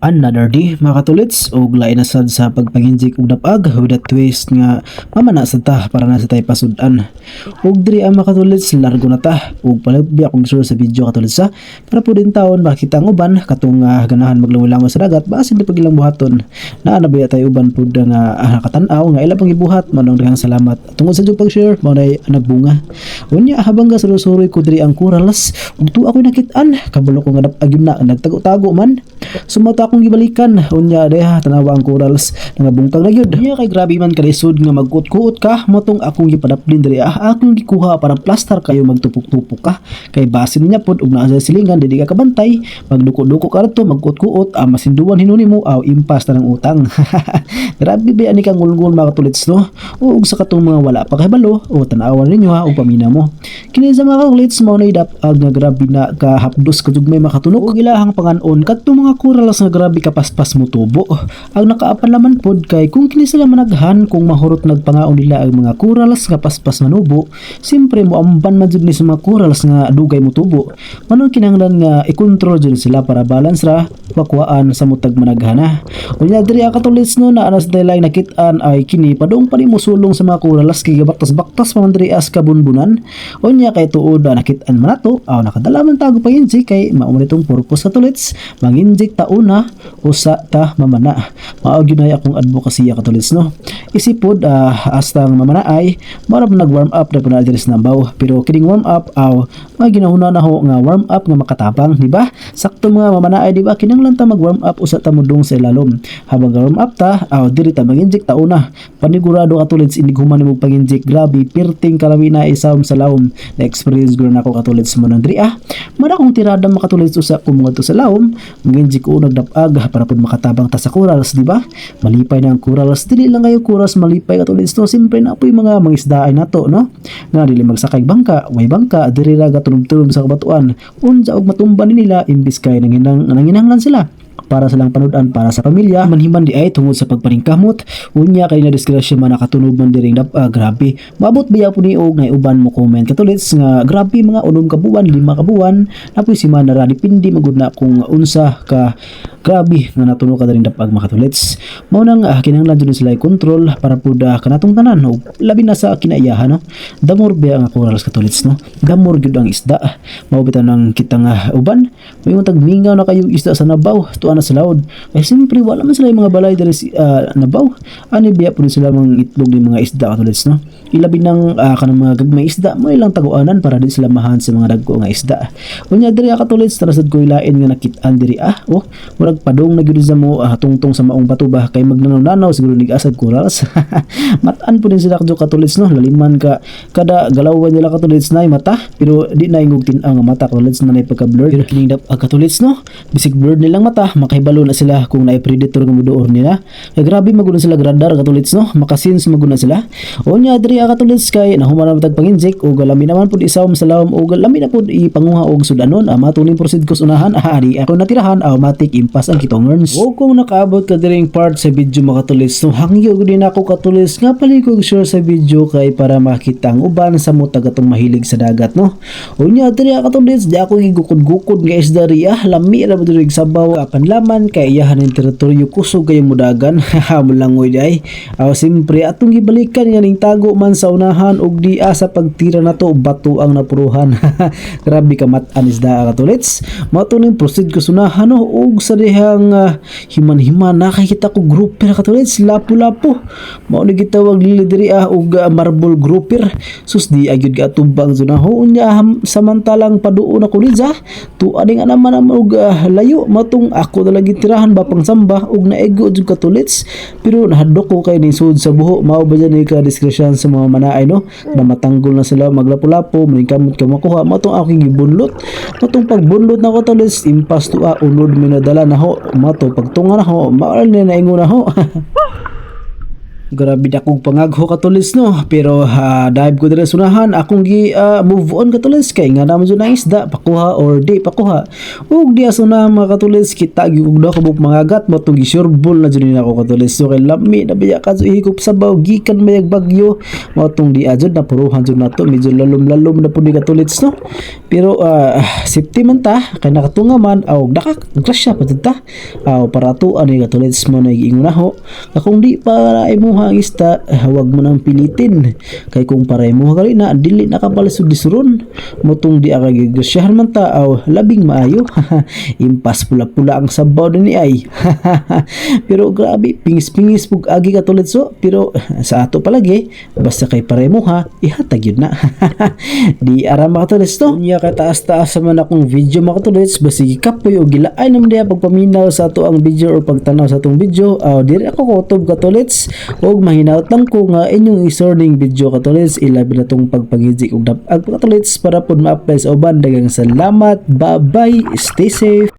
Another day, mga katulits, og lain na sad sa pagpanginjik og dapag with a twist nga mamana sad ta para na sa tay pasud-an. Ug diri ang mga katulits, largo na ta ug palibya akong sure sa video, katulits, ha, para po din taon makita ang uban katong ganahan maglangoy-langoy sa dagat, basin di pag ilang buhaton. Naa na ba tay uban pud nga nakatan-aw nga ila pang gibuhat manong. Daghang salamat tungod sa inyong pag-share, mao nay nagbunga. Unya habang ga suroy ko diri ang corals ug tuwa ako'y nakit-an, kabalo ko nga dapag yun na nagtago-tago man. Sumata akong gibalikan. Unya diha, tanawa ang corals, nangabungkag na gyud. Unya kay grabe man kalisod nga magkuot-kuot ka, motong akong gipadaplin diri, akong gikuha para plaster kayo magtupok-tupok ka. Kay basin niya pod og naa sa silingan, dili ka kabantay, magduko-duko ka radto, magkuot-kuot, masinduan hinuni mo, aw impas na ng utang. Grabe ba ani kang ngulngul, mga katulits, no? Ug sa katong mga wala pa kahibalo, o tan-awan ninyo ha ug pamina mo. Kini sa mga katulits, mao na dapag nga grabe na ka hapdos kadugmay makatunok ug ilahang panganon kadtong mga corals nga grabe kapaspas mo tubo. Ang nakaapan naman pod kay kung kini sila managhan, kung mahurot nagpangaon nila ang mga corals nga paspas manubo, siyempre moamban man jud ni sa mga corals nga dugay mo tubo. Manong kinahanglan nga i-control jud sila para balance ra pakuhaan sa mutag managhana. Unya diri ang katulits, no, na anas daylang nakit-an ay kini padung pa mo sulong sa mga corals kay gabaktas-baktas pa man diri as kabunbunan. Unya kay tuod na nakit-an man nato, aw nakadala man tago pag-inject kay mao man itong purpose, katulits, manginject ta una usa ta mamana. Mao gyud na akong advokasya, katulits, no. Isipod astang mamana ay mao ra nag warm up na pud na diri sa Nambaw, pero kining warm up aw mga ginahuna na ho nga warm up nga makatabang, di ba? Sakto mga mamana ay, di ba, kinahanglan ta mag warm up usa ta modung sa ilalom. Habang warm up ta, aw diri ta mag-inject ta una. Panigurado, katulits, inig human nimo pag-inject, grabe pirting kalami na isawom sa lawom. Na experience ko na ako, katulits, mo nang diri mara akong tirada, mga katulits, usa ko mga sa lawom mag-inject ko nagdapag para pud makatabang ta sa corals, di ba? Malipay na ang corals. Dili lang kayo corals malipay, katulits, no. Siyempre na po yung mga mangisdaay nato, no, nga dili magsakay bangka, way bangka, diri ra gatunob-tunob sa kabatuan. Unsa og matumba ni nila imbis kay nanginahanglan sila para sa lang panood para sa pamilya manhiman di ay tungod sa pagpaningkamot. Unya kay na disgrasya man nakatunog man diring grabe maabot biya po ni og nay uban mo comment, katulits, nga grabe mga 6 ka buwan, 5 ka buwan, napoy semana ra, depende magud na kung unsa ka grabe nga natunog ka diring dapag, mga katulits. Mao nang kinahanglan jud sila i-control para pud kanatong tanan og labi na sa kinaiyahan, no. Damor biya nga corals, katulits, no. Damor gyud ang isda. Mao bitaw nang kita nga uban may tag mingaw na kayo isda sa nabaw, tuwa na sa laod ay siyempre wala man sila yung mga balay diri nabaw. Ani biya po sila mga itlog ng mga isda, katulits, no. Ilabi nang kanang mga gagmay isda mo ilang taguanan para di sila mahan sa mga dagko nga isda. Unya diri, katulits, tara sad ko ilain nga nakit-an diri, oh, murag padong na gyud sa mo tungtong sa maong bato ba kay magnanaw-nanaw siguro nig asad corals. Matan po din sila kadyo, katulits, no. Laliman ka kada galawan nila, katulits, na mata pero di na ingog tin-aw nga mata, katulits, na nay pagka blurred. Pero kining katulits, no, bisig blurred nilang mata, makahibalo na sila kung naay predator nga moduor nila. Kay grabe maguna sila radar, katulits, no. Makasense maguna sila. Unya diri, katulits, kay nahuman na tag panginject og lami naman pud isawom sa lawom og lami na pud ipanguha og sudanon. Matuning proceed ko sa unahan, di ako natirahan, automatic impas ang kitongerns. O kung nakaabot ka diring part sa video, mga katulits, no, hangyo din ako, katulits, nga palikog share sa video kay para makita ang uban sa mo tagatong mahilig sa dagat, no. Unya diri, katulits, di ako gigukod-gukod nga isda ri, lami ra diri sabaw apan laman kay iyahan ng teritoryo, kusog kayo mudagan mulangoy di ay. Aw simpre atong gibalikan nga ning tago man sa unahan ug di sa pagtira nato, bato ang napuruhan. Grabe ka mat-an isda, katulits. Mao to ning proceed ko sunahan, no, ug sa dihang himan-himan nakakita ko grouper, katulits, lapo-lapo. Mao ni gitawag lili diri ug marble grouper. Sus, di agyud ka tubang zunaho. Unya samantalang paduon ako niya tuwa nga naman ang og layo matong ako na lagi tirahan ba pang samba ug naego jud, katulits, pero nahadlok ko kay ning sud sa buho. Mao ba dyan ka diskrasyan sa mga manaay, no, na matanggol na sila maglapo-lapo, maningkamot ka makuha. Mao tong aking gibunlot. Matong pagbunlot na ko, katulits, impas tuwa, unod mi nadala na ho. Mato pagtunga na ho, mao ni naingon na ho. Grabe na akong pangagho, katulis, no? Pero dive ko diri sunahan, akong gi move on, katulis, kay nga naman jud ang isda, pakuha or di pakuha. Ug di asunahan, mga katulis, kita gyud og duha ka buok mga agat mo tong gisurbol na jud ni nako, katulis. So kay lami na biya ka higop sabaw gikan mayag Bagyo mo tong di jud napuruhan jud nato, medyo lalom-lalom na pud ni, katulis, no? Pero safety man ta kay nakatunga man aw naka grasya pa jud ta. Aw para ato ani, katulis, mo na giingon naho nga kung di para imuha ang isda, huwag mo nang pilitin kay kung para imuha gali na dili na ka pala disuron mo tong di ka gigrasyahan man ta aw labing maayo. Impas pula-pula ang sabaw din ni ay, pero grabe pingis-pingis pug agi, katulad. So pero sa ato palagi, basta kay para imuha, ihatag yun na di ara, mga katulis, to. Unya kay taas-taas man akong video, mga katulis, basig kapoy o gilaay naman diha pagpaminaw sa ato ang video or pagtanaw sa atong video. Diri ako kutob, katulis, og mahinaut lang ko nga inyong i-share video, katulis, ilabi na tong pagpangijik og dap-ag, katulis, para pod ma-apply sa uban. Daghang salamat, bye bye, stay safe.